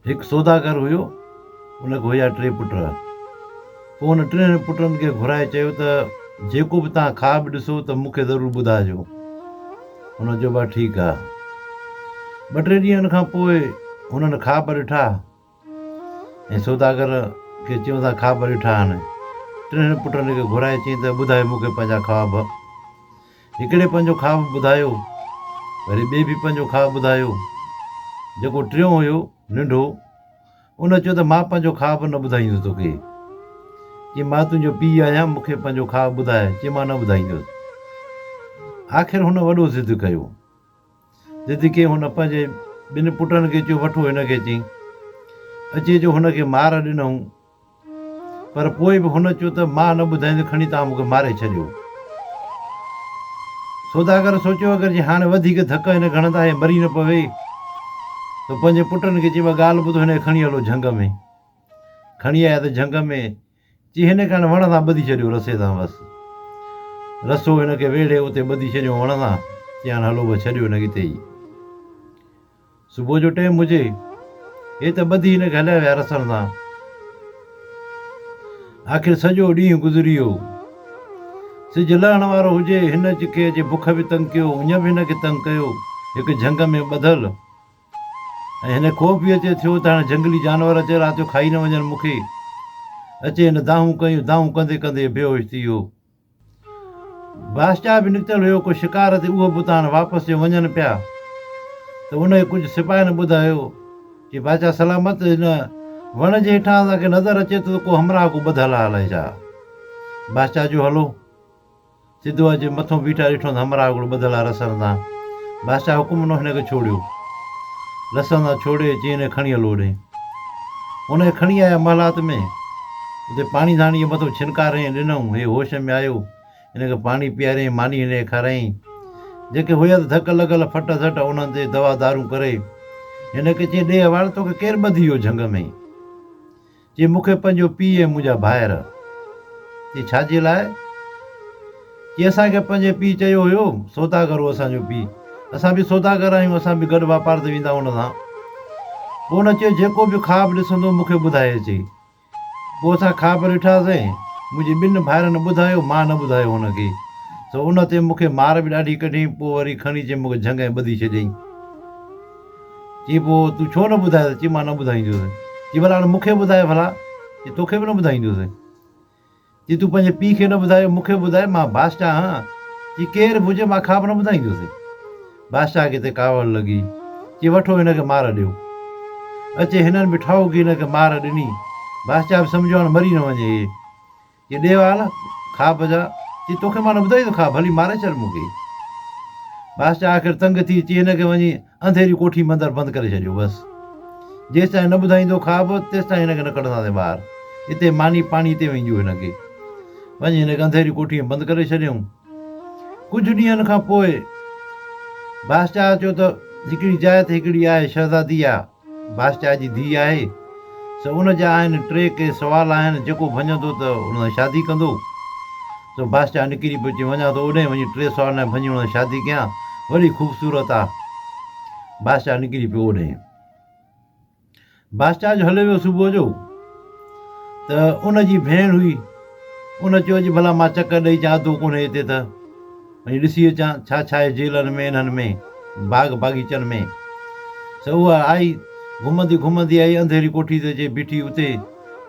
هڪ سوداگر هيو، ان کي هيا ٽي پٽ. پوء هن ٽنهي پٽن کي گهرائي چيو ته جيڪو به توهان خواب ڏسو ته مون کي ضرور ٻڌائجو. هن چيو با ٺيڪ آ. ٻه ٽي ڏينهن کان پوء هنن خواب ڏٺا ۽ سوداگر کي چيو اسان خواب ڏٺا آهن. ٽنهي پٽن کي گهرائي چيائين ته ٻڌايو مون کي پنهنجا خواب. هڪڙي پنهنجو خواب ٻڌايو، وري ٻئي به پنهنجو خواب ٻڌايو. جيڪو ٽيون هيو ننڍو، ان چيو ته مان پنهنجو خواب نه ٻڌائيندس توکي. چي مان تنهنجو پيء آهيان، مون کي پنهنجو خواب ٻڌاء. چي مان نه ٻڌائيندس. آخر هن وڏو ضد ڪيو. ضد ڪئي هن پنهنجي ٻن پٽن کي چيو وٺو هن کي چي. اچي جو هن کي مار ڏنائون. پر پوء به هن چيو ته مان نه ٻڌائيندس کڻي توهان مون کي ماري ڇڏيو. سوداگر سوچيو اگر جي هاڻي وڌيڪ ڌڪ هن کي هڻندا هي مري نه پوي ته پنهنجي پٽن کي چيو ڳالهه ٻڌو هن کي کڻي هلو جهنگ ۾. کڻي آيا ته جهنگ ۾ چي هن کي هاڻي وڻ سان ٻڌي ڇڏيو رسي سان بس. رسو هن کي ويڙهي اتي ٻڌي ڇڏيو وڻ سان چي هاڻي هلو بس ڇڏيو هن کي اتي ئي. صبح جو ٽيم هجي، هي ته ٻڌي هن کي هليا ويا رسڻ سان. آخر سڄو ڏينهن گذري ويو. سج لهڻ وارو هجي، هن کي اچي بک به تنگ ڪيو، اڃ به هن کي تنگ ڪيو. هڪ جهنگ ۾ ٻڌل ۽ هن خوف به اچي ٿيو ته هاڻي جهنگلي جانور اچي رات جو کائي نه وڃن مون کي. اچي هن دانهون ڪيون، دانهون ڪندي ڪندي بيهوش ٿي ويو. بادشاهه به نڪتل هيو ڪو شڪار تي اهو به اتان واپس جو وڃن پيا ته ان کي ڪجهه سپاهين ٻڌايو چي بادشاهه سلامت هن وڻ جي هيٺان اسان کي نظر اچي ٿو ته ڪو همراهه ڪو ٻڌل آهي الائي ڇا بادشاهه جو هلو سڌو اچي مٿو بيٺا ڏٺو ته همراهه هڪڙو ٻڌل آهي رسن سان بادشاهه حڪم ڏنو هن کي ڇوڙيو رسن سان ڇوڙي چي هن کي کڻي هلو هوڏي هن کي کڻي آيا محلات ۾ اتي پاڻي ڌاڻي جي مٿو ڇنڪاري ڏنائون. هي هوش ۾ آيو. هن کي پاڻي پياريائين، ماني هن کي کارايائين. جيڪي هيا ته ڌڪ لڳل ڦٽ سٽ انهن تي دوا دارون ڪري. هن کي چيائين، ڏي احوال توکي ڪير ٻڌي ويو جهنگ ۾؟ چي مون کي پنهنجو پيء ۽ منهنجا ڀائر. چي ڇا جي لاء؟ چي اسان کي پنهنجي پيء چيو هيو، سوداگر هو اسان جو پيء. اسان به سوداگر آهيون، اسان به گڏ واپار تي ويندا آهيون هن سان. پوء هن چيو، جيڪو به خواب ڏسندو مون کي ٻڌائي اچي. پوء اسان خواب ڏٺاسين. منهنجي ٻن ڀائرن ٻڌايو، مان نه ٻڌايو هن کي. سو ان تي مون کي مار به ڏاڍي ڪڍيائين، پوء وري کڻي چي مون کي جهنگ ۾ ٻڌي ڇڏيائين. چي پوء تون ڇو نه ٻڌايس؟ چي مان نه ٻڌائيندس. چي ڀلا هاڻي مون کي ٻڌاء ڀلا؟ چي توکي به نه ٻڌائيندس. چي تون پنهنجي پيء کي نه ٻڌايو، مون کي ٻڌاء، مان بادشاهه آهيان. چي ڪير به هجي مان خواب نه ٻڌائيندس. بادشاهه کي تي ڪاوڙ لڳي. چي وٺو هن کي مار ڏيو. اچي هنن به ٺاهوڪي هن کي مار ڏني. بادشاهه به سمجهيو هاڻ مري نه وڃي هي. چي ڏي وال خواب جا. چي توکي مان نه ٻڌائيندس خواب، ڀلي ماري ڇڏ مون کي. بادشاهه آخر تنگ ٿي چي هن کي وڃي انڌيري ڪوٺي ۾ اندر بند ڪري ڇڏيو بس. جيستائين نه ٻڌائيندو خواب تيستائين هن کي نه ڪڍنداسين ٻاهر. اتي ماني پاڻي اتي وڃي ڏيو هن کي. وڃي هن کي انڌيري ڪوٺي ۾ بند ڪري ڇڏيائون. ڪجهه ڏينهن کان پوء بادشاهه چيو ته هڪڙي جاء تي هڪڙي آهي شهزادي آ، بادشاهه جي ڌيء آهي، سو ان جا آهن ٽي ڪي سوال آهن، جيڪو ڀڃندو ته ان سان شادي ڪندو. سو بادشاهه نڪري پيو چي وڃان ٿو اوڏانهن وڃي ٽي سوال ڀڃي ان سان شادي ڪيان، وڏي خوبصورت آ. بادشاهه نڪري پيو اوڏانهن. بادشاهه جو هليو ويو صبح جو ته ان جي ڀيڻ هئي ان چيو اڄ ڀلا مان چڪر ڏئي اچان اڌو ڪونهي هتي ته وڃي ڏسي اچان ڇا ڇا آهي جيلن ۾ انهن ۾ باغ باغيچن ۾ سو اها آئي گهمندي گهمندي آئي انڌيري ڪوٺي تي اچي بيٺي اتي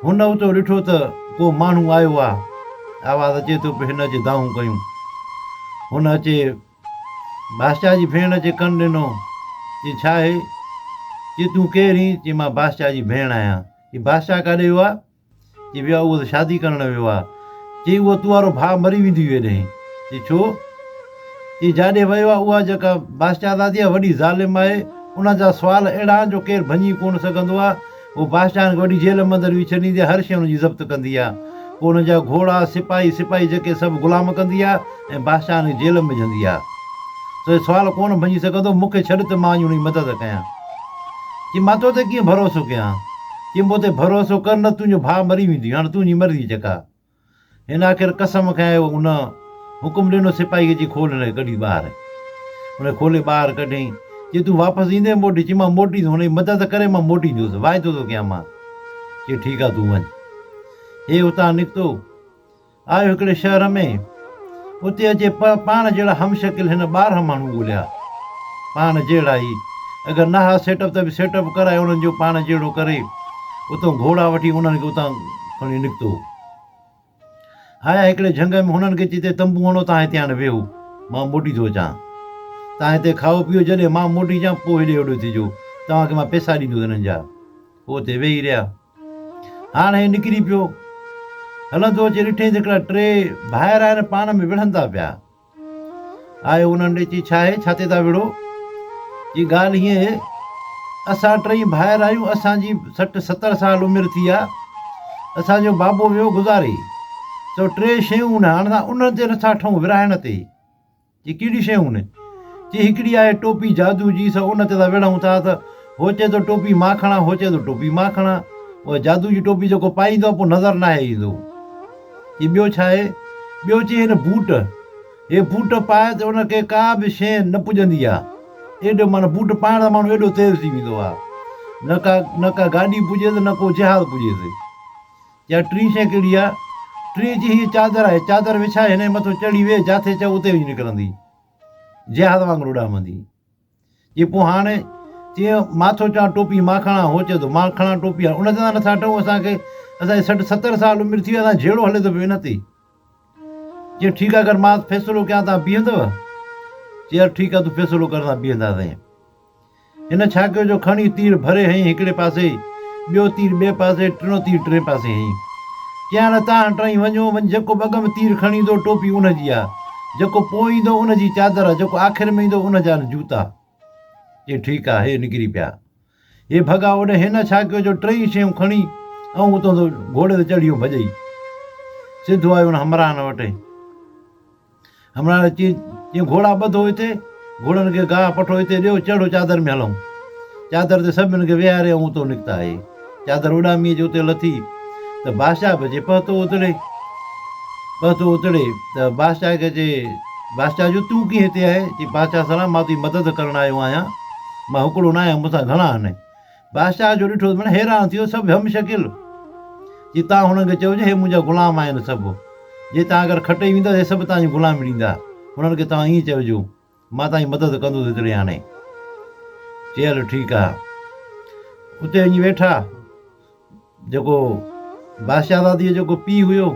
هن اتو ڏٺو ته ڪو ماڻهو آيو آ آواز اچي ٿو پيو هن اچي دانهون ڪيون هن اچي بادشاهه جي ڀيڻ اچي ڪن ڏنو، چي ڇا آهي؟ چي تون ڪير هين؟ چي مان بادشاهه جي ڀيڻ آهيان. چي بادشاهه ڪاڏي ويو آهي؟ چي ويو آهي اهو ته شادي ڪرڻ ويو آهي. چي اهو تو وارو ڀاء مري ويندي هيڏهين. چي ڇو؟ چي جاڏي ويو آهي اها جيڪا بادشاهه زادي آهي وڏي ظالم آهي، ان جا سوال اهڙا آهن جو ڪير ڀڃي ڪونه سگهندو آهي. هوء بادشاهن کي وڏي جيل ۾ اندر وجهي ڇڏيندي آهي، هر شيء انهن جي ضبط ڪندي آهي. پوء انهن جا گهوڙا، سپاهي، سپاهي جيڪي سڀ غلام ڪندي آهي ۽ بادشاهن کي جيل ۾ وجهندي آهي. سو هي سوال ڪونه ڀڃي سگهندو، مون کي ڇڏ ته مان وڃي ان جي مدد ڪيان. چي، مان تو تي ڪيئن ڀروسو ڪيان؟ چي، مون تي ڀروسو ڪر نه تنهنجو ڀاء مري ويندي، هاڻ تنهنجي مرضي جيڪا. هن آخر قسم کنيو، ان حڪم ڏنو سپاهي کي چي کول هن کي ڪڍي ٻاهر. هن کي کولي ٻاهر ڪڍيائين. چي تون واپس ايندين موٽي؟ چي مان موٽيندس، هن جي مدد ڪري مان موٽيندس، واعدو ٿو ڪيان مان. چي ٺيڪ آ تون وڃ. هي اتان نڪتو، آيو هڪڙي شهر ۾، اتي اچي پاڻ جهڙا هم شڪل هن 12 ماڻهو ڳوليا، پاڻ جهڙا ئي، اگر نه ها سيٽ اپ ته به سيٽ اپ ڪرائي انهن جو پاڻ جهڙو ڪري، اتان گهوڙا وٺي انهن کي اتان کڻي نڪتو. آيا هڪڙي جهنگ ۾ هنن کي چي هتي تنبو هڻو تان هتي هاڻي ويهو مان موٽي ٿو اچان. تان هتي کائو پيئو جڏهن مان موٽي اچان پوء هيڏي هوڏي ٿجو توهان کي مان پئسا ڏيندس هنن جا. هو اتي ويهي رهيا. هاڻ هي نڪري پيو. هلندو اچي ڏٺئين ته هڪڙا ٽي ڀائر آهن پاڻ ۾ وڙهن ٿا پيا. آيو انهن ڏي چي ڇا آهي ڇا تي ٿا وڙهو؟ چي ڳالهه هيئن آهي اسان ٽئي ڀائر آهيون اسان جي 60 70 سال عمر ٿي آ اسان جو بابو ويو گذاري سو ٽي شيون آهن هاڻ اسان انهن تي نٿا ٺهون ورهائڻ تي. چي ڪهڙيون شيون آهن؟ چي هڪڙي آهي ٽوپي جادو جي سو ان تي ٿا وڙهون ٿا ته هو چئي ٿو ٽوپي مان کڻان هو چئي ٿو ٽوپي مان کڻان اها جادو جي ٽوپي جيڪو پائيندو آهي پوء نظر ناهي ايندو. چي ٻيو ڇا آهي؟ ٻيو چي هن بوٽ، هي بوٽ پائي ته ان کي ڪا به شيء نه پڄندي آ. ايڏو معنيٰ بوٽ پائڻ سان ماڻهو ايڏو تيز ٿي ويندو آ. نه ڪا نه ڪا گاڏي پڄيس نه ڪو جهاز پڄيس. چي ٽين شيء ڪهڙي آ؟ ٽين چي هيء چادر آهي، چادر وڇائي هن جي مٿو چڙهي ويهه، جاٿي چئو اتي وڃي نڪرندي. جهاز وانگر اڏامندي. چي پوء هاڻي چي مان ٿو چوان ٽوپي مان کڻان، هو چئي ٿو مان کڻان ٽوپي، هاڻي ان تي ته نٿا ٽهون اسان کي اسان جي 60 70 سال عمر ٿي وئي اسان جهيڙو هلي ٿو پيو ان تي. چي ٺيڪ آ اگر مان فيصلو ڪيان تان بيهندؤ؟ چي يار ٺيڪ آ تون فيصلو ڪر اسان بيهنداسين. هن ڇا ڪيو جو کڻي تير ڀري هنئين هڪڙي پاسي، ٻيو تير ٻئي پاسي، ٽيون تير ٽئين پاسي هنئين. چيائين نه تان ٽئين وڃو، وڃ جيڪو به اڳ ۾ تير کڻي ايندو ٽوپي ان جي آ، جيڪو پوء ايندو ان جي چادر آ، جيڪو آخر ۾ ايندو ان جا آهن جوتا. چي ٺيڪ آ، هي نڪري پيا. هي ڀڳا اوڏي هن ڇا ڪيو جو ٽئي شيون کڻي ۽ اتان ٿو گهوڙي تي چڙهي ۽ ڀڄئي. سڌو آيو ان همراهن وٽ. همراهه چيائين، چيائين گهوڙا ٻڌو هتي، گهوڙن کي گاهه پٺو هتي ڏيو، چڙهو چادر ۾ هلون. چادر تي سڀني کي ويهاري ۽ اتو نڪتا اهي. چادر اڏامي اچي اتي لٿي ته بادشاهه به اچي پهتو اتڙي. پهتو اتڙي ته بادشاهه کي چي، بادشاهه جو تون ڪيئن هتي آهين؟ چي بادشاهه سلام مان تنهنجي مدد ڪرڻ آيو آهيان. مان هڪڙو نه آهيان، مون سان گهڻا آهن. بادشاهه جو ڏٺو ته مڙئي حيران ٿي ويو، سڀ هم شڪل. چي تان هنن کي چئو جو هي منهنجا غلام آهن سڀ. جي تان اگر کٽي ويندا ته هي سڀ تان جي غلامي ڏيندا. هنن کي توهان ائين چئجو، مان تان جي مدد ڪندس هتڙي هاڻي. چي هل ٺيڪ آ. اتي وڃي ويٺا. جيڪو بادشاهزاديء جو جيڪو پيء هيو،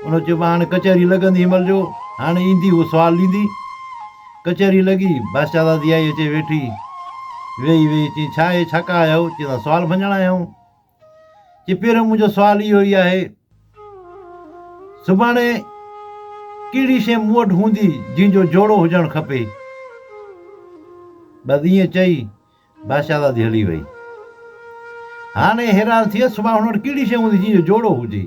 ان چيو مان هاڻي ڪچهري لڳندي هن مهل جو هاڻي ايندي هوء سوال ڏيندي. ڪچهري لڳي، بادشاهزادي آئي اچي ويٺي. ويهي ويهي چيائين ڇا آهي، ڇا ڪا آيا آهيو؟ چيائين اسان سوال ڀڃڻ آيا آهيون. چي پهريون منهنجو سوال اهو ئي آهي، سڀاڻي ڪهڙي شيء مون وٽ هوندي جنهن جو جوڙو هجڻ کپي؟ بس ائين چئي بادشاهزادي هلي وئي. هاڻي حيران ٿي ويس، سڀاڻي هن وٽ ڪهڙي شيء هوندي جنهن جو جوڙو هجي.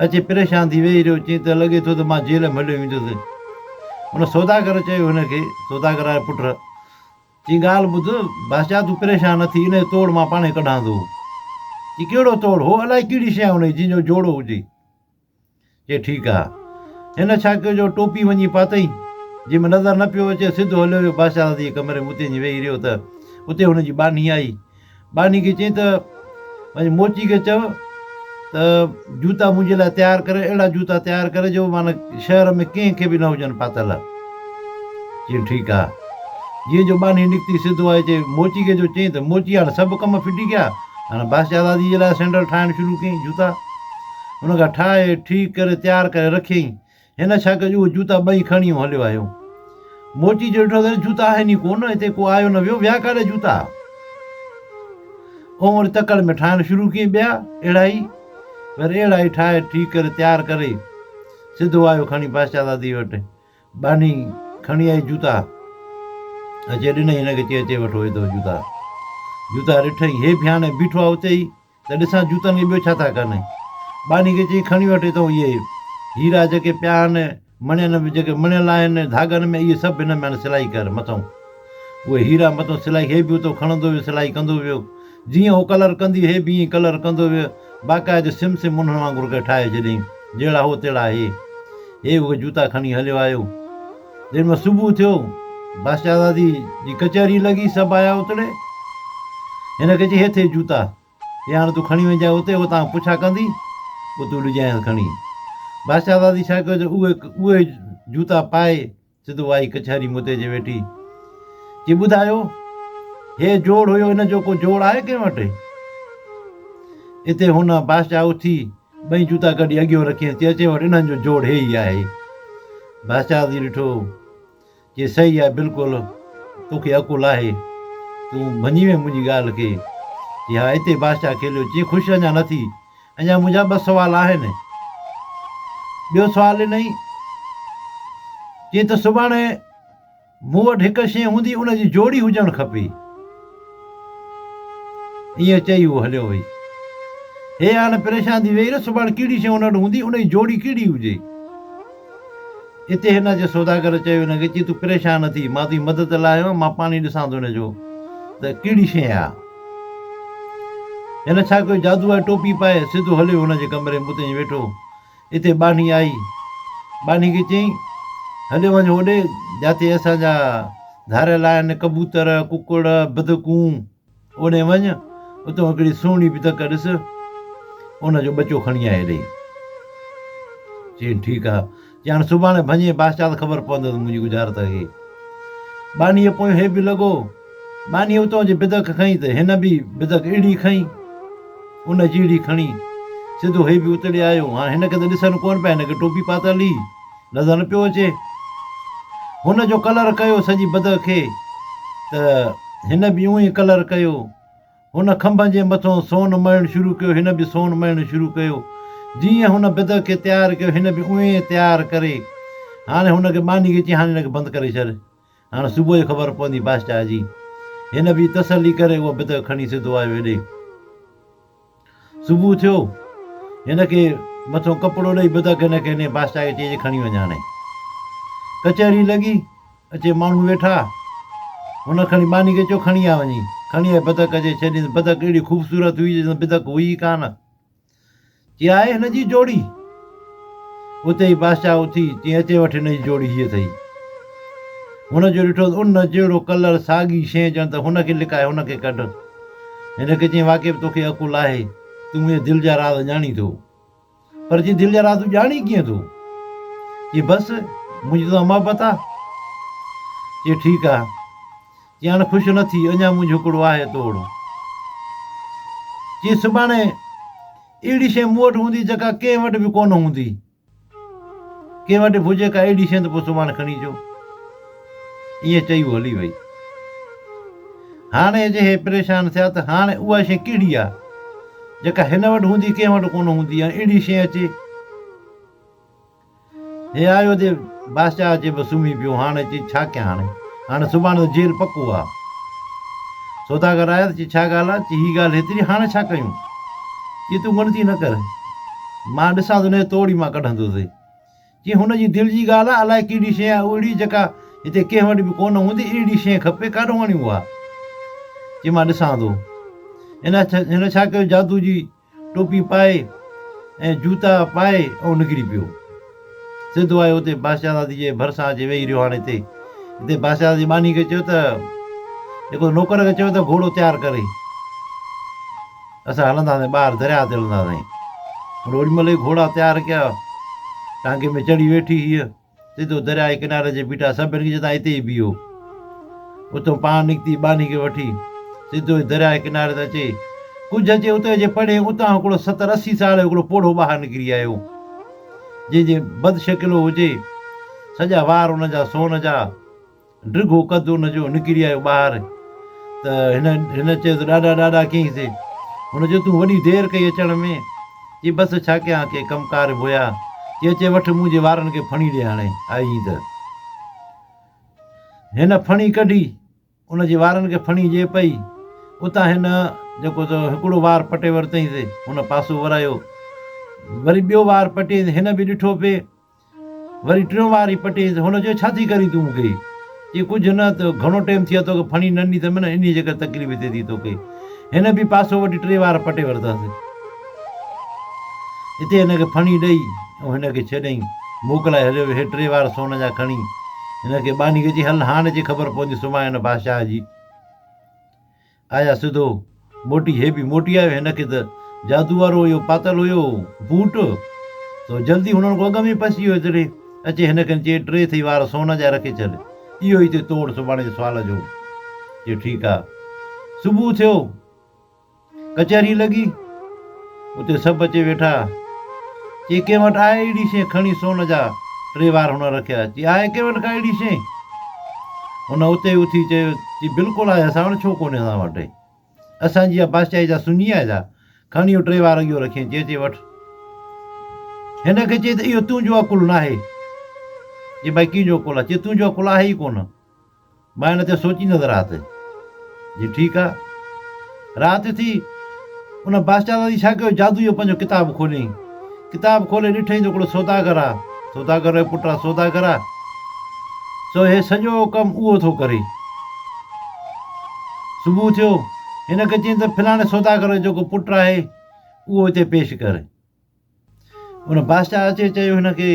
اچي پريشان ٿي ويهي رهيو، چيائين ته لڳي ٿو ته مان جيل ۾ هليو ويندس. ان سوداگر چيو هن کي، سوداگر آهي پٽ، چيائين ڳالهه ٻڌ، بادشاهه تون پريشان نه ٿي، ان جو توڙ مان پاڻهي ڪڍان ٿو. چيائين ڪهڙو توڙ؟ هو الائي ڪهڙي شيء آهي ان جي جنهن جو جوڙو هجي. چي ٺيڪ آ. هن ڇا ڪيو جو ٽوپي وڃي پاتئين، جنهن ۾ نظر نه پيو اچي، سڌو هليو ويو بادشاهزادي جي ڪمري ۾ اتي وڃي ويهي رهيو ته اتي هن جي ٻانهي آئي. ٻانهي کي چيائين ته وڃ موچي کي چئو ته جوتا منهنجي لاء تيار ڪري، اهڙا جوتا تيار ڪري جو معنيٰ شهر ۾ ڪنهن کي به نه هجن پاتل. چيائين ٺيڪ آ. جيئن جو ٻانهي نڪتي سڌو آئي چي موچي کي جو چيائين ته موچي هاڻ سڀ ڪم ڦٽي ڪيا، هاڻ بادشاهزادي جي لاء سينڊل ٺاهڻ شروع ڪيائين جوتا. هن کان ٺاهي، ٺيڪ ڪري، تيار ڪري رکيائين. هن ڇا ڪيو جو اهي جوتا ٻئي کڻي هليو آيو. موچي جو ڏٺو ته جوتا آهن ئي ڪونه، هتي ڪو آيو نه ويو، ويا ڪاڏي جوتا؟ اهو وري تڪڙ ۾ ٺاهڻ شروع ڪيائين ٻيا اهڙا ئي. وري اهڙا ئي ٺاهي، ٺيڪ ڪري، تيار ڪري، سڌو آيو کڻي بادشاهزادي وٽ. ٻانهي کڻي آئي جوتا، اچي ڏنائين هن کي، چي اچي وٺو هي اٿو جوتا. جوتا ڏٺائين، هي به هاڻي بيٺو آهي اتي ئي. ته ڏسان جوتن کي ٻيو ڇا ٿا ڪن. ٻانهي کي چيائين، کڻي وٺ هتئون اهي هيرا جيڪي پيا آهن، مڻين ۾ جيڪي مڻيل آهن ڌاڳن ۾ اهي سڀ هن ۾ هاڻي سلائي ڪر مٿئون. اهي هيرا مٿئون سلائي هي به اتئون کڻندو ويو سلائي ڪندو ويو. جيئن هو ڪلر ڪندي هي به ائين ئي ڪلر ڪندو ويو. باقاعدي سم سم انهن وانگر ڪري ٺاهي ڇڏيائين. جهڙا هو تهڙا هي. هي اهي جوتا کڻي هليو آيو. جنهن مهل صبح ٿيو بادشاهزادي جي ڪچهري لڳي، سڀ آيا اتڙي. هن کي چي هي ٿئي جوتا، هي هاڻ تون کڻي وڃجانء اتي، هو تان پڇا ڪندي، پوء تون ڏجانئس کڻي. بادشاهزادي ڇا ڪيو جو اهي اهي جوتا پائي سڌو آئي ڪچهري ۾ اتي اچي ويٺي. چي ٻڌايو، هي جوڙ هيو ان جو ڪو جوڙ آهي ڪنهن وٽ؟ اتي هن بادشاهه اٿي ٻئي جوتا ڪڍي اڳيون رکيس، چي اچي وٺ انهن جو جوڙ هي ئي آهي. بادشاهه ٿي ڏٺو، چي صحيح آهي بلڪل توکي عقل آهي، تون مڃي وئين منهنجي ڳالهه کي. چي ها اتي بادشاهه کليو، چي خوش اڃا نه ٿي، اڃا منهنجا ٻه سوال آهن. ٻيو سوال ڏنائين، چي ته سڀاڻي مون وٽ هڪ شيء هوندي ان جي جوڙي هجڻ کپي. ائين چئي هو هليو وئي. هي هاڻ پريشان ٿي ويهي رهي سڀاڻي ڪهڙي شيء هن وٽ هوندي ان جي جوڙي ڪهڙي هجي. اتي هن جي سوداگر چيو هن کي چي تون پريشان نه ٿي مان تنهنجي مدد لاء آيو آهيان مان پاڻ ئي ڏسان ٿو هن جو ته ڪهڙي شيء آهي. هن ڇا ڪيو جادو واري ٽوپي پائي سڌو هليو هن جي ڪمري ۾ اتي وڃي ويٺو. اتي ٻانهي آئي. ٻانهي کي چيائين، هليو وڃ هوڏي، جاتي اسان جا ڌاريل آهن، ڪبوتر، ڪڪڙ، بدڪون، اوڏي وڃ، اتان هڪڙي سهڻي بدڪ ڏس، ان جو ٻچو کڻي آ هيڏي. چيائين، ٺيڪ آ. چي هاڻ سڀاڻي ڀڃي بادشاهه ته خبر پوندس منهنجي ڳجهارت کي. ٻانهيء پويون هي به لڳو. ٻانهيء اتان جي بدڪ کنئي ته هن به بدڪ اهڙي کنئي. ان جهڙي کڻي سڌو هي به اتڙي آيو. هاڻ هن کي ته ڏسن ڪونه پيا، هن کي ٽوپي پاتل هئي، نظر نه پيو اچي. هن جو ڪلر ڪيو سڄي بدڪ کي ته هن به اونئين ئي ڪلر ڪيو. هن کنڀن جي مٿون سون مڙهڻ شروع ڪيو، هن به سون مڙهڻ شروع ڪيو. جيئن هن بدڪ کي تيار ڪيو، هن به اونئين ئي تيار ڪري. هاڻي هن کي ٻانهي کي چيائين، هاڻي هن کي بند ڪري ڇڏ. هاڻ صبح جو خبر پوندي بادشاهه جي. هن به تسلي ڪري اها بدڪ کڻي سڌو آيو هيڏي. صبح ٿيو، هن کي مٿو ڪپڙو ڏئي بدڪ هن کي انهيء بادشاهه کي چئي کڻي وڃ هاڻي. ڪچهري لڳي، اچي ماڻهو ويٺا. هن کڻي ٻانهي کي چيو کڻي آ وڃي. کڻي آئي بدڪ اچي ڇڏيس. بدڪ اهڙي خوبصورت هئي جو ڄڻ بدڪ هئي ئي ڪانه. چي آهي هن جي جوڙي؟ اتي ئي بادشاهه اٿي چي اچي وٺ هن جي جوڙي هيء اٿئي. هن جو ڏٺو ته ان جهڙو ڪلر ساڳي شيء ڄڻ ته هن کي لڪائي هن کي ڪڍ. هن کي چيائين واقعي به توکي عقل آهي، تون منهنجي دل جا راز ڄاڻين ٿو. پر چي دل جا راز تون ڄاڻين ڪيئن ٿو؟ چي بس منهنجي توسان محبت آ. چي ٺيڪ آ. چي هاڻ خوش نه ٿي، اڃا منهنجو هڪڙو آهي توڙ. چي سڀاڻي اهڙي شيء مون وٽ هوندي جيڪا ڪنهن وٽ به ڪونه هوندي. ڪنهن وٽ به هجي ڪا اهڙي شيء ته پوء سڀاڻي کڻي اچو. ائين چئي هوء هلي وئي. هاڻي جي هي پريشان ٿيا ته هاڻي اها شيء ڪهڙي آهي جيڪا هن وٽ هوندي ڪنهن وٽ ڪونه هوندي ۽ اهڙي شيء اچي. هي آيو تي بادشاهه اچي به سمهي پيو، هاڻي چي ڇا ڪيان هاڻي، هاڻي سڀاڻي ته جيل پڪو آ. سوداگر آيو ته چي ڇا ڳالهه آ، چي هي ڳالهه هيتري هاڻي ڇا ڪيون؟ چي تون ڳڻتي نه ڪر، مان ڏسان ٿو انهيء توڙ ئي مان ڪڍندوسين. چي هن جي دل جي ڳالهه آ، الائي ڪهڙي شيء آ اهڙي جيڪا هتي ڪنهن وٽ به ڪونه هوندي، اهڙي شيء کپي، ڪاڏهون آڻيون اها؟ چي مان ڏسان ٿو. هن ڇا ڪيو جادو جي ٽوپي پائي ۽ جوتا پائي ۽ نڪري پيو. سڌو آيو اتي بادشاهزادي جي ڀرسان اچي ويهي رهيو. هاڻي هتي هتي بادشاهزادي ٻانهي کي چيو ته جيڪو نوڪر کي چيو ته گهوڙو تيار ڪري اسان هلنداسين ٻاهر درياهه تي هلنداسين. هن اوڏي مهل ئي گهوڙا تيار ڪيا ٽانگي ۾ چڙهي ويٺي هيء. سڌو درياء جي ڪناري تي بيٺا، سڀني کي چيو توهان اتي ئي بيهو. اتان پاڻ نڪتي ٻانهي کي وٺي، سڌو ئي درياء جي ڪناري تي اچي، ڪجهه اچي اتي جي پڙهي، اتان هڪڙو ستر 80 سال جو هڪڙو پوڙهو ٻاهر نڪري آيو، جنهن جي بد شڪلو هجي، سڄا وار ان جا سون جا، ڊگهو قد ان جو، نڪري آيو ٻاهر ته هن هن چيو ته ڏاڏا ڏاڏا ڪيائينس. هن چيو تون وڏي دير ڪئي اچڻ ۾. چي بس ڇا ڪيان ڪي ڪم ڪار به هيا. چي اچي وٺ منهنجي وارن کي ڦڻي ڏي هاڻي آئين ته. هن ڦڻي ڪڍي ان جي وارن کي ڦڻي ڏي پئي. اتان هن جيڪو سو هڪڙو وار پٽي ورتائينس. هن پاسو ورايو. وري ٻيو وار پٽيائينس. هن به ڏٺو پئي. وري ٽيون وار ئي پٽيس. هن چيو، ڇا ٿي ڪرين تون مون کي؟ چي، ڪجهه نه، ته گهڻو ٽيم ٿي ويو آهي توکي ڦڻي نه ڏني اٿم نه، انهيء جي ڪري تڪليف ٿئي ٿي توکي. هن به پاسو وٺي ٽي وار پٽي ورتس. اتي هن کي ڦڻي ڏئي ۽ هن کي ڇڏيائين. موڪلائي هليو ويو. هي ٽي وار سون جا کڻي هن کي ٻانهي کي چئي هل هاڻ اچي خبر پوندي سڀاڻي هن بادشاهه جي. آيا سڌو موٽي هي به موٽي آيو هن کي ته جادو وارو اهو پاتل هيو بوٽ سو جلدي هنن کان اڳ ۾ پسي ويو ايتري اچي هن کي چئي ٽي ٿئي وار سون جا رکي ڇڏ اهو ئي ٿئي توڙ سڀاڻي جي سوال جو چيو ٺيڪ آ صبح ٿيو ڪچهري لڳي. اتي سڀ اچي ويٺا. چي ڪنهن وٽ آهي اهڙي شيء کڻي سون جا ٽي وار هن رکيا. چي آهي ڪنهن وٽ ڪا اهڙي شيء؟ هن اتي ئي اٿي چيو، چي بلڪل آهي اسان وٽ ڇو ڪونهي اسان وٽ. اسان جي اها بادشاهي جا سڃي آهي جا کڻي اهو ٽي وار اهو رکيائين. چي اچي وٺ. هن کي چي ته اهو تنهنجو عقل ناهي. چي ڀائي ڪنهن جو عقل آهي؟ چي تنهنجو عقل آهي ئي ڪونه. مان ان تي سوچيندس رات جي ٺيڪ آ. رات ٿي، ان بادشاهزادي ڇا ڪيو جادوء جو پنهنجو ڪتاب کوليائين. ڪتاب کولي ڏٺائين ته هڪڙو سوداگر آ، سوداگر جو پٽ آ، سوداگر آ، سو هي سڄو ڪم اهو ٿو ڪري. صبح ٿيو، هن کي چيائين ته فلاڻي سوداگر جو جيڪو پٽ آهي، اهو هتي پيش ڪر. ان بادشاهه اچي چيو هن کي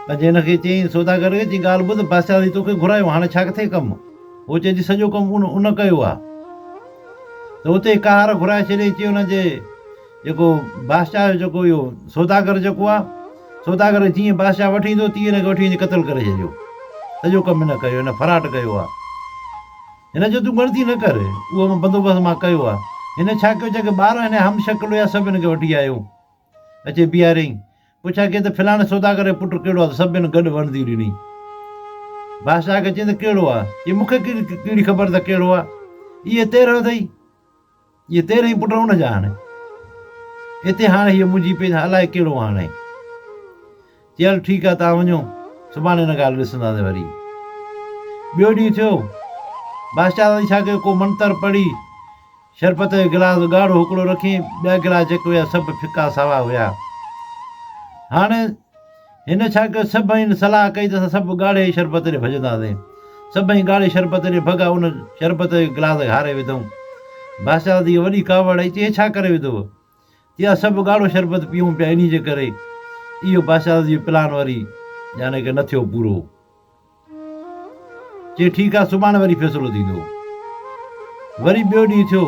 پنهنجي هن کي چيائين سوداگر کي چيائين ڳالهه ٻڌ بادشاهه سائين توکي گهرايو هاڻي ڇا ڪٿي ڪم هو چئي جي سڄو ڪم ان ان ڪيو آ ته اتي قهار گهرائي ڇڏيائين چي ان جي جيڪو بادشاهه جو جيڪو اهو سوداگر جيڪو آ سوداگر جيئن بادشاهه وٺي ايندو تيئن هن کي وٺي وڃي قتل ڪري ڇڏيو سڄو ڪم هن ڪيو هن فراٽ ڪيو آ هن چيو تون ڳڻتي نه ڪر اهو مان بندوبست مان ڪيو آ هن ڇا ڪيو جيڪي ٻار هن هم شڪل هيا سڀ هن کي وٺي آيو اچي بيهاريائين. پڇا ڪيائين ته فلاڻي سوداگر جو پٽ ڪهڙو آ ته سڀ هن گڏ وڻدي ڏني. بادشاهه کي چيائين ته ڪهڙو آ؟ چي مون کي ڪهڙي خبر ته ڪهڙو آ. اهي 13 اٿئي. اهي 13 ئي پٽ ان جا آهن. اتي هاڻي هيء منهنجي پئي ته الائي ڪهڙو هاڻي. چي هل ٺيڪ آ توهان وڃو. سڀاڻي ان ڳالهه ڏسنداسين وري. ٻيو ڏينهن ٿيو. بادشاهه ڇا ڪيو ڪو منتر پڙهي شربت جو گلاس ڳاڙهو هڪڙو رکين، ٻيا گلاس جيڪي هيا سڀ ڦڪا ساوا هيا. هاڻي هن ڇا ڪيو سڀئي صلاح ڪئي ته اسان سڀ ڳاڙهي شربت ڏي ڀڄنداسين. سڀئي ڳاڙهي شربت ڏي ڀڳا ان شربت جو گلاس هاري وڌائون. بادشاهه کي وڏي ڪاوڙ آئي چي هي ڇا ڪري وڌو؟ چي اسان سڀ ڳاڙهو شربت پيئون پيا انهي جي ڪري اهو بادشاهه جو پلان وري يعني ڪه نه ٿيو پورو. چي ٺيڪ آ سڀاڻي وري فيصلو ٿيندو. وري ٻيو ڏينهن ٿيو.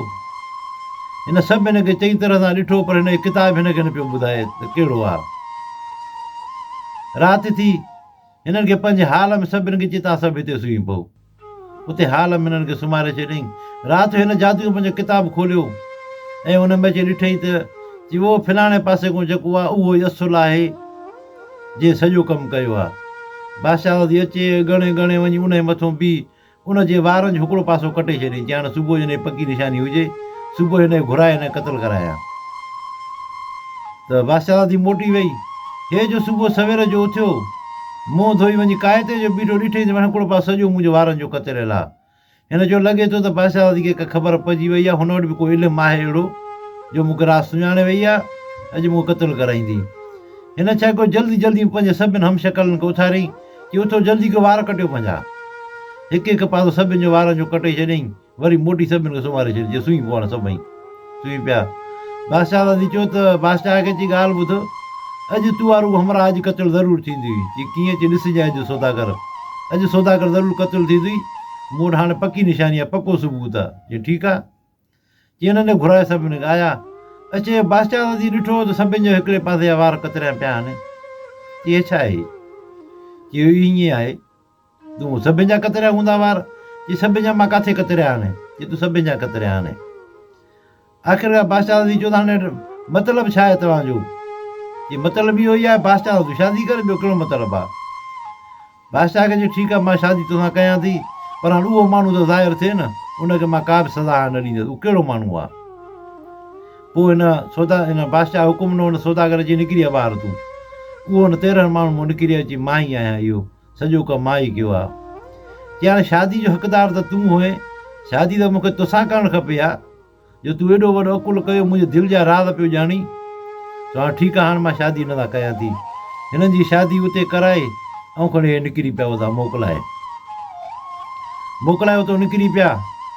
هن سڀ هن کي چڱي طرح سان ڏٺو پر هن جي ڪتاب هن کي نه پيو ٻڌائي ته ڪهڙو آ. رات ٿي. هنن کي پنهنجي هال ۾ سڀ هن کي چي توهان سڀ هتي سمهي پئو. اتي هال ۾ هنن کي سمهاري ڇڏيائين. رات جو هن جادوء پنهنجو ڪتاب کوليو ۽ ان ۾ اچي ڏٺائين ته چي اهو فلاڻي پاسي کان جيڪو آ اهو ئي اصل آهي. جنهن سڄو ڪم ڪيو آ. بادشاهزادي اچي ڳڻي ڳڻي وڃي انهيء مٿون بيهي ان جي وارن جو هڪڙو پاسو ڪٽي ڇڏيائين، چيائين هاڻي صبح جو هن جي پڪي نشاني هجي، صبح جو هن کي گهرائي هن کي قتل ڪرايان. ته بادشاهزادي موٽي وئي. هي جو صبح سوير جو اٿيو، منهن ڌوئي وڃي ڪائي تي جو بيٺو ڏٺئين ته هڪڙو پاسو سڄو منهنجو وارن جو ڪتريل آ. هن چيو لڳي ٿو ته بادشاهزادي کي ڪا خبر پئجي وئي آهي، هن وٽ به ڪو علم آهي اهڙو جو مون کي راز سڃاڻي وئي آهي، اڄ مون کي قتل ڪرائيندي. هن ڇا ڪيو جلدي جلدي ۾ پنهنجي سڀن هم شڪلن کي اٿاريائين، چي اٿو جلدي ڪيو وار ڪٽيو پنهنجا. هڪ هڪ پاسو سڀن جو وارن جو ڪٽي ڇڏيائين، وري موٽي سڀن کي سمهاري ڇڏيائين، چي سمهي پئو هاڻي سڀئي. سمهي پيا. بادشاهزادي چيو ته بادشاهه کي چي ڳالهه ٻڌ، اڄ تو وارو همراهه اڄ قتل ضرور ٿيندوئي. چي ڪيئن؟ چي ڏسجانء اڄ سوداگر. اڄ سوداگر ضرور قتل ٿيندوئي. مون وٽ هاڻي پڪي نشاني آهي، پڪو ثبوت آهي. چي ٺيڪ آهي. چي هنن کي گهرائي سڀني کي آيا. اچي بادشاهزادي ڏٺو ته سڀن جو هڪڙي پاسي جا وار ڪتريا پيا آهن. چي هي ڇا آهي؟ چي اهو ائين آهي. تون سڀن جا ڪتريا هوندا وار؟ چي سڀن جا مان ڪاٿي ڪتريا آهن؟ چي تون سڀن جا ڪتريا آهن. آخرڪار بادشاهه ٿي چيو ته هاڻي مطلب ڇا آهي توهان جو؟ چي مطلب اهو ئي آهي بادشاهه تون شادي ڪر ٻيو ڪهڙو مطلب آهي؟ بادشاهه کي چيو ٺيڪ آهي مان شادي توسان ڪيان ٿي پر هاڻي اهو ماڻهو ته ظاهر ٿئي نه ان کي مان ڪا به سزا هاڻي نه ڏيندس اهو ڪهڙو ماڻهو آهي؟ پوء هن سودا هن بادشاهه حڪم ڏنو هن سوداگر چي نڪري آ ٻاهر تون اهو هن 13 ماڻهن مان نڪري آيو چي مان ئي آهيان اهو سڄو ڪم مان ئي ڪيو آ. چي هاڻي شادي جو حقدار ته تون هئين، شادي ته مون کي توسان ڪرڻ کپي ها، جو تون ايڏو وڏو عقل ڪيو منهنجي دل جا راز پيو ڄاڻين. سو هاڻي ٺيڪ آ هاڻي مان شادي هن سان ڪيان ٿي. هنن جي شادي اتي ڪرائي ۽ کڻي هي نڪري پيا اتان موڪلائي. موڪلائي اتو نڪري پيا.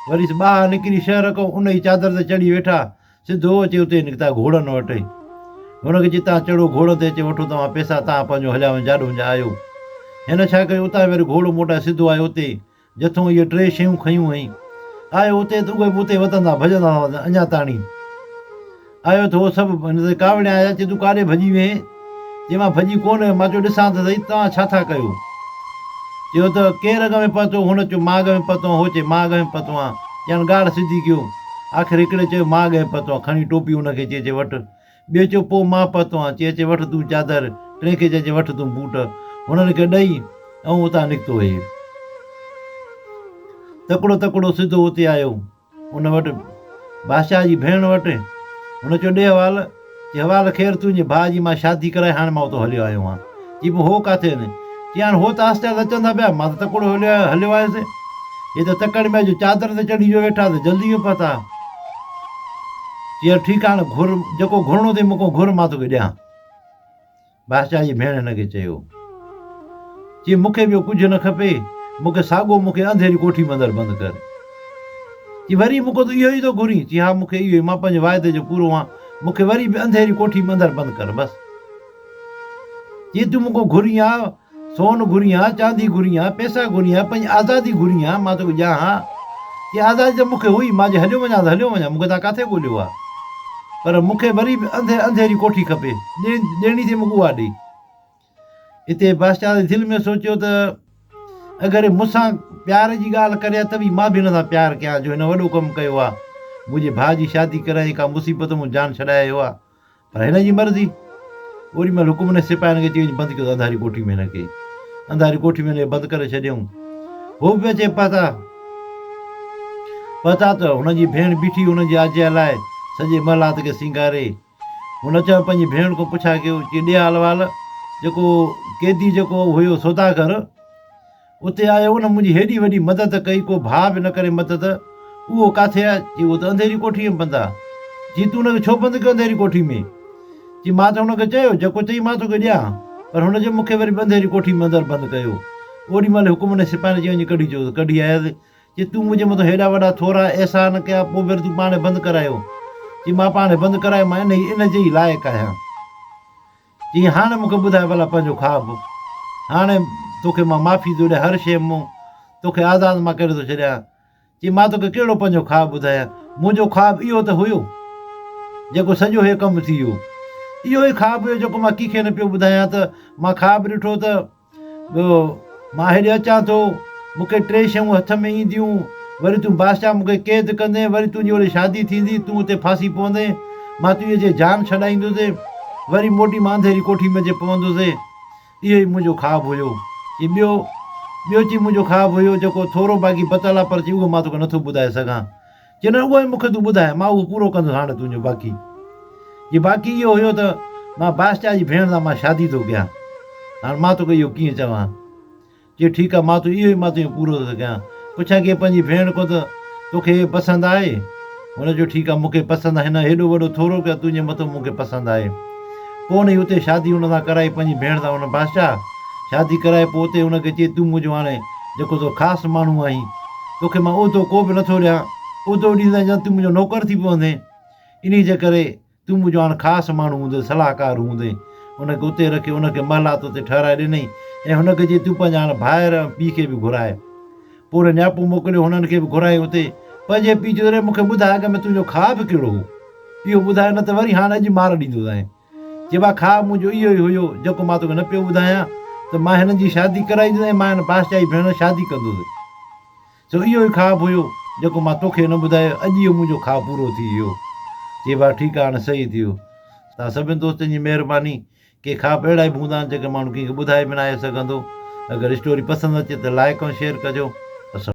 وري ٻاهر نڪري شهر کان ان ئي چادر تي چڙهي ويٺا. سڌو اچي اتي نڪتا گهوڙن وٽ. هن کي چي تان چڙهو گهوڙن تي اچي وٺو توهان پئسا تان پنهنجو هليا وڃو جاڏو جا آهيو. هن ڇا ڪيو، اتان وري گهوڙو موٽائي سڌو آيو اتي، جتون اهي ٽي شيون کنيون هئائين. آيو اتي ته اهي به اتي وتندا ڀڄندا ٿا وتن اڃا تاڻي. آيو ته هو سڀ هن تي ڪاوڙيا آيا، چي تون ڪاڏي ڀڄي وئين؟ چي مان ڀڄي ڪونه ويس، مان چيو ڏسان ته سهي توهان ڇا ٿا ڪيو؟ چيو ته ڪير اڳ ۾ پهتو؟ هن چيو مان اڳ ۾ پهتو آهيان، هو چي مان اڳ ۾ پهتو آهيان. ڄڻ ڳالهه سڌي ڪيو. آخر هڪڙي چيو مان اڳ ۾ پهتو آهيان، کڻي ٽوپي هن کي چي چي وٺ. ٻئي چيو پوء مان پهتو آهيان، چي اچي وٺ تون چادر، ٽئين کي چئجي وٺ تون بوٽ. هنن کي ڏئي ۽ اتان نڪتو هي. تڪڙو تڪڙو سڌو اتي آيو، ان وٽ، بادشاهه جي ڀيڻ وٽ. هن چيو ڏي حوال. چي حوال خير تنهنجي ڀاء جي مان شادي ڪرائي هاڻي مان اتو هليو آيو آهيان. چي پوء هو ڪاٿي آهن؟ چي هاڻي هو ته آهستي آهستي اچن ٿا پيا، مان ته تڪڙو هليو آيس. هي ته تڪڙ ۾ جو چادر تي چڙهي جو ويٺا ته جلدي ۾ پهتا. چيو ٺيڪ آ هاڻي گهر جيڪو گهرڻو اٿئي مون کان گهر مان توکي ڏيان. بادشاهه جي ڀيڻ هن کي چيو. چي مون کي ٻيو ڪجهه نه کپي، مون کي ساڳو مون کي انڌيري ڪوٺي ۾ اندر بند ڪر. چي وري مون کان تون اهو ئي ٿو گهرين؟ چي ها مون کي اهو ئي، مان پنهنجي واعدي جو پورو آهيان، مون کي وري به انڌيري ڪوٺي ۾ اندر بند ڪر بس. چي تون مون کان گهرين ها سون گهرين ها، چاندي گهرين ها، پئسا گهرين ها، پنهنجي آزادي گهرين ها، مان توکي ڏيان ها. چي آزادي ته مون کي هئي، مان جي هليو وڃان ته هليو وڃان، مون کي توهان ڪاٿي ڳوليو ها. پر مون کي وري به انڌي انڌيري ڪوٺي کپي، ڏيڻي ٿي مون کي اها ڏي. اتي بادشاهه دل ۾ سوچيو ته اگر هي مون سان پيار جي ڳالهه ڪري ها ته به مان به هن سان پيار ڪيان ها، جو هن وڏو ڪم ڪيو ها، منهنجي ڀاء جي شادي ڪرائي ڪا مصيبت مون جان ڇڏائي آيو ها. پر هن جي مرضي. اوڏي مهل حڪم ڏني سپاهين کي چي وڃي بند ڪيو انڌاري ڪوٺي ۾ هن کي. انڌاري ڪوٺي ۾ هن کي بند ڪري ڇڏيائون. هو به اچي پهتا. پهتا ته هن جي ڀيڻ بيٺي هن جي آجيان لاء سڄي محلات کي سينگاري. هن اچڻ پنهنجي ڀيڻ کان پڇا ڪيو چي ڏي حال احوال جيڪو قيدي جيڪو هيو سوداگر اتي آيو ان منهنجي هيڏي وڏي مدد ڪئي ڪو ڀاء به نه ڪري مدد اهو ڪاٿي آ؟ چي اهو ته انڌيري ڪوٺي ۾ بند آ. چي تون ان کي ڇو بند ڪيو انڌيري ڪوٺي ۾؟ چي مان ته هن کي چيو جيڪو چئي مان توکي ڏيان پر هن چيو مون کي وري به انڌيري ڪوٺي ۾ اندر بند ڪيو. اوڏي مهل حڪم ڏني سپاهين چي وڃي ڪڍي چيو ته ڪڍي آيس چي تون منهنجي مٿان هيڏا وڏا ٿورا احسان ڪيا پوء به وري تون پاڻ بند ڪرايو. چي مان پاڻ بند ڪرايو مان انهي ان جي ئي لائق آهيان. چيائين، هاڻي مون کي ٻڌاء ڀلا پنهنجو خواب. هاڻي توکي مان معافي ٿو ڏيان، هر شيء مون توکي آزاد مان ڪري ٿو ڇڏيان. چيائين، مان توکي ڪهڙو پنهنجو خواب ٻڌايان؟ منهنجو خواب اهو ته هيو، جيڪو سڄو هي ڪم ٿي ويو. اهو ئي خواب هيو جيڪو مان ڪنهن کي نه پيو ٻڌايان ته مان خواب ڏٺو ته ٻيو، مان هيڏي اچان ٿو، مون کي ٽي شيون هٿ ۾ اينديون، وري تون بادشاهه مون کي قيد ڪندين، وري تنهنجي اوڏي شادي ٿيندي، تون اتي ڦاسي پوندين، مان تنهنجي اچي جان ڇڏائيندس، وري موٽي مان انڌيري ڪوٺي ۾ اچي پوندس. اهو ئي منهنجو خواب هيو. چي ٻيو؟ ٻيو چي منهنجو خواب هيو، جيڪو ٿورو باقي بچل آ، پر چي اهو مان توکي نٿو ٻڌائي سگهان. چي نه اهو ئي مون کي تون ٻڌاء، مان اهو پورو ڪندس هاڻي تنهنجو باقي. جي باقي اهو هيو ته مان بادشاهه جي ڀيڻ سان مان شادي ٿو ڪيان. هاڻ مان توکي اهو ڪيئن چوان؟ چي ٺيڪ آ مان تو اهو ئي مان تنهنجو پورو ٿو ڪيان. پڇان ڪيئن پنهنجي ڀيڻ کان ته توکي هي پسند آهي؟ هن چيو ٺيڪ آ مون کي پسند آهي هن هيڏو وڏو ٿورو ڪيو تنهنجي مٿو مون کي پسند آهي. پوء انهي اتي شادي هن سان ڪرائي پنهنجي ڀيڻ سان هن بادشاهه شادي ڪرائي پوء اتي هن کي چي تون منهنجو هاڻي جيڪو سو خاص ماڻهو آهين توکي مان عهدو ڪو به نٿو ڏيان، عهدو ڏيندين ڄڻ تون منهنجو نوڪر ٿي پوندين، انهي جي ڪري تون منهنجو هاڻ خاص ماڻهو هوندين، صلاحڪار هوندين. ان کي اتي رکي، ان کي محلات اتي ٺهرائي ڏنائين ۽ هن کي چيائين، تون پنهنجا هاڻ ڀائر ۽ پيء کي به گهراء. پوء هن نياپو موڪليو، هنن کي به گهرايائين اتي. پنهنجي پيء چيو، ري مون کي ٻڌاء اڳ ۾ تنهنجو خواب ڪهڙو هو؟ اهو ٻڌاء نه ته وري هاڻ اڄ مار ڏيندوسانء. چي با خواب منهنجو اهو ئي هيو، جيڪو مان توکي نه پيو ٻڌايان ته مان هنن جي شادي ڪرائيندس ۽ مان هن بادشاهه جي ڀيڻ سان شادي ڪندس. سو اهو ئي خواب هيو، جيڪو مان توکي نه ٻڌايو، اڄ اهو منهنجو خواب پورو ٿي ويو. چي با ٺيڪ آ هاڻي صحيح ٿي ويو. توهان سڀني دوستن جي مهرباني. ڪي خواب اهڙا به هوندا آهن جيڪي ماڻهو ڪنهن کي ٻڌائي به ناهي سگهندو. اگر اسٽوري پسند اچي ته لائيڪ ۽ شيئر ڪجو.